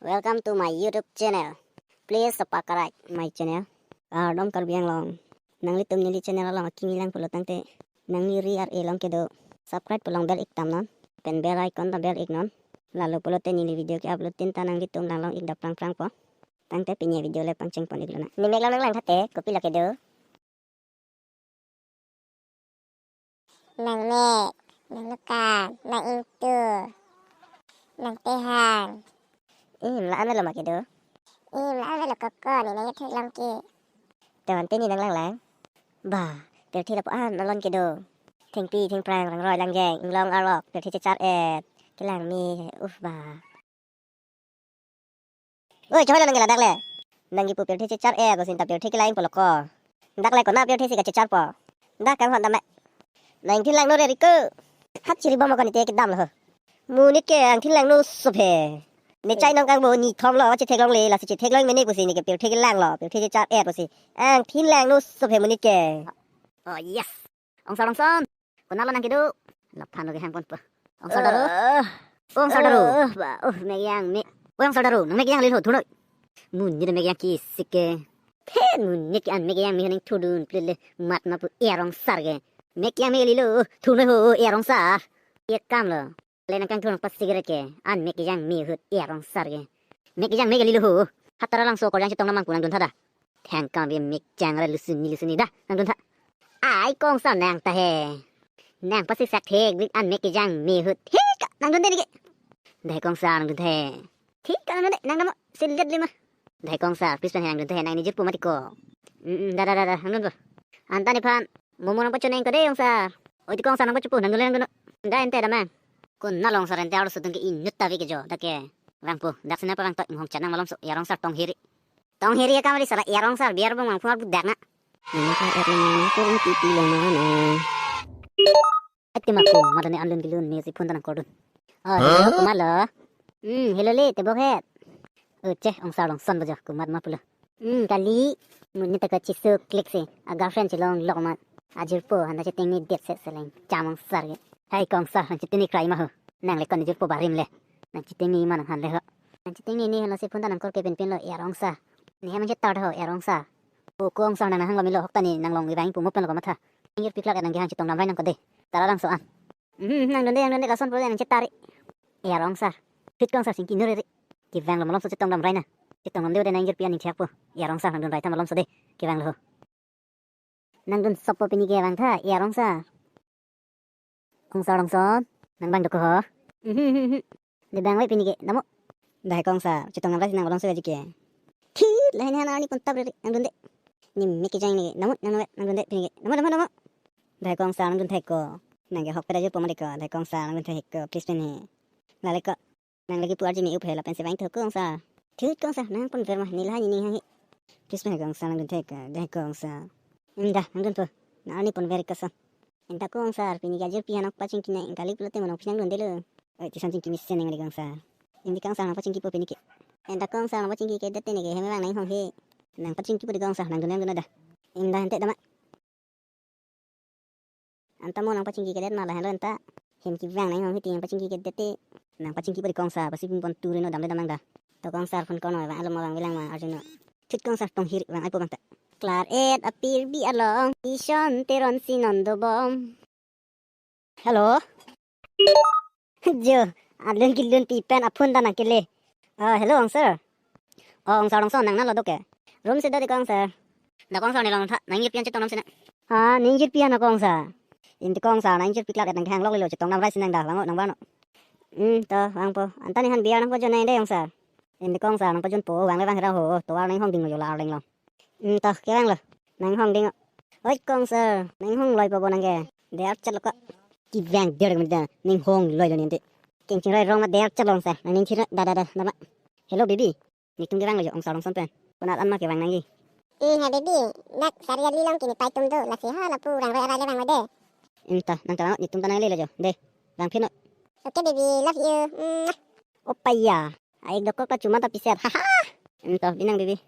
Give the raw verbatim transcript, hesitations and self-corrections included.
Welcome to my YouTube channel. Please subscribe my channel. Kardom Karbi Anglong. Nanglitum neli channel along akimi lang pulo tangte, nangli ri ar-e along kedo subscribe pu along bell ik dam non, pen bell icon ta bell ik non. Lalo pulote neli video ke-upload tin ta nanglitum lang along ik dam prang prangpo. Tangte pini video le pangcheng pon iklo na. Ne mek lang nanglang thate, kopilo kedo? Nangmek, nanglukan, nang-ingtur, nangtehang. Im la-an avelo ma kedo? Im la-an avelo koko, ne nang-ethek long ke. Tewan te ne nanglang lang. Ba, pirthe lapu-an malom kedo. Thengpi, thengphrang, rangroi, langjeng, inglong arlok, pirthe chechar-et. Kelang me, uf ba. Oi, chehoi lo nang ke ladak le. Nang kipu pirthe chechar-et pusi ta pirthe kelang pulo ko. Dak le kona pirthe si kachecharpo? Dak kanghon dam me. Nang thin langno re riko. Hat chiri bom ko ne te kedam lo. Monit ke angthin langno sophe. Ne chai nang kangbo ni thom lo, chethek longle, lasi chethek long mene pusi ne ke pirthe kelang lo, pirthe chechar-et pusi. Angthin langno sophe monit ke. Oh yes. Ongsar Rongson, konat lo nang kedo? Laphan lo kehang ponpo. Ongsar Daru? Eh. Ongsar Daru? Eh, ba, oh, mek kejang me. Oi Ongsar Daru, nang mek kejang lilo, thunoi. Monit mek kejang kesik ke. Phen monit ke-an mek kejang me ahut nangthudun plit le, mat ma pu e Rongsar ke. Mek kejang me lilo, thunoi ho, e Rongsar. Ye kam lo. Le nang kangthur nang pasik re ke, an mek kejang me ahut e Rongsar ke. Mek kejang me ke lilo ho. Hatara langso korjang chetong namang pu nangdun tha da. Thang kam be mek kejang re lusuni lusuni da, nangdun tha. Ai kongsar nang ta he. Nang pasik sak thek bik an mek kejang me ahut. Thik ka, nangdun de ne ke. Dai kongsar nangdun the. Thik ka nangdun de, nang dam mo, silet le ma. Dai kongsar, please pen he nangdun the, nang ne jirpo mati ko. Mm, mm, da, da, da, da, nangdun po. Anta nephan, momo nangpachoneng ko de ongsar. Oi ti kongsar nangpachopo, nangdun le nangdun. Da ente damang. Konat lo ongsar ente arloso atum ke inut ta ave ke jo, dak ke. Vangpo, dak sina pa vang to, inghong chanang malomso, e Rongsar tong hiri. Tong hiri akam ri sala e Rongsar, biar bong vangpo arpu dak na. Nang ka er nang nang kurung titi lo mana. Ati ma komat ne alun gilun me si phone ta nang kordun. Oh, hello, komat lo? Hmm, hello le, tebok het. Oh, cheh, Ongsar Rongson bojo, komat ma pulo. Hmm, kali, monit ta kachisuk klik si, a girlfriend chelong lok ma. Ajirpo, handa chetengne det se seleng, cham ongsar ke. Hai kongsar, nang chetengne krai ma ho. Nang le ko ne jirpo barim le. Nang chetengne ma nang han le ho. Nang chetengne ne hala si phone ta nang kor ke pen pen lo, e Rongsar. Ne hem chetar ho, e Rongsar. O kongsar nang hang lo milo hok ta ne nang long ivang pu mo pen lo ko matha. Nang jirpi klak nang kehang chetong damrai nang ko de. Tara langso an. Mhm, nangdun de, nangdun de, lason po de nang chetar. E Rongsar. Phit kongsar sing kinur ri. Kevang lo malomso chetong damrai na. Chetong dam de de nang jirpi aning thiak po. E Rongsar nangdun rai tha malomso de. Kevang lo. Nangdun sop po pini ke vang tha, e Rongsar. Ongsar Rongson, nang vang do ko ho? Mhm, mhm, mhm. Le vang ave pini ke, dam mo. Dai kongsar, chetong damrai si nang malomso aji ke. Thit, lahai ne han arni pon tap re, nangdun de. Ne mek kejang ne ke, dam mo, nang nang nangdun de pini ke. Dam mo, dam mo, dam mo. Dai kongsar, nangdun thek ko. Nang ke hok peda jirpo mati ko, dai kongsar, nangdun thek ko, please pen he. Lale ko. Nang lagi pu arji me-up he lapen si vang tho kongsar. Thut kongsar, nang pon ver ma, ne lahai ne ning hang he. Please pen kongsar nangdun thek, dai kongsar. Inda, nangdun po. Nang arni pon ver koson. Inda kongsar, pini ke ajirpi aphan nangpachingki nang, kali pulote mo nangpi nangdun de lo. Oi, tisan chingki mesen nang de kongsar. Indi kongsar nangpachingki po pini ke. Inda kongsar nangpachingki ke det te ne ke hem vang nanghong he. Nangpachingki po de kongsar, nangdun nangdun da. Inda ente dam ma. Anta mo nangpachingki kedet ma lahenlo anta. Hem kevang nanghong hiti nangpachingki kedet te. Nangpachingki po de kongsar, pasi pin pon turi no damle damang da. To kongsar phone ko noi vang alo ma vang velang ma arjuno. Thut kongsar tong hiri vang ai po bang ta. Klar-et apirbi along, Ison Teron si non dobom. Hello. Jo, alun kilun pi pen aphone ta nang kele. Ah, hello, Ongsar. Oh, Ongsar Rongson, nang nalo do ke? Room si do de kongsar. Da kongsar ne long tha, nang jirpi aphan chetong dam si na. Ha, nang jirpi aphan kongsar. Indi kongsar, nang jirpi klak nang hang lok lilo chetong damrai si nang da, vang o, nang vang o. Hmm, to, vang po. Anta ne han biar nangpajon nang de kongsar. Indi kongsar, nangpajon po, vang le vang hera ho, tovar nanghong ding lo jo la arleng long. Hmm, to, kevang lo. Nanghong ding o. Oi, kongsar, nanghong loi po bo nang ke. Der chat lo ko. Kevang der ko da, nanghong loi lo ne ante. Kengching roi rong ma der chat lo kongsar, nang ning chira, da, da, da, da ma. Hello, baby. Netum kevang lo jo, Ongsar Rongson pen. Konat an ma kevang nangji? Hmm, hai baby, dak Sariali along kimi pai atum do, lasi ha lapu rangroi arai le vang lo de. Hmm, to, nang ta vang o, netum ta nangle lo jo. De, vang phin o. Okay, baby, love you. Mwah. Opaya. Ai dokok ta chuma ta piset. Ha ha. Hmm, to, binang baby.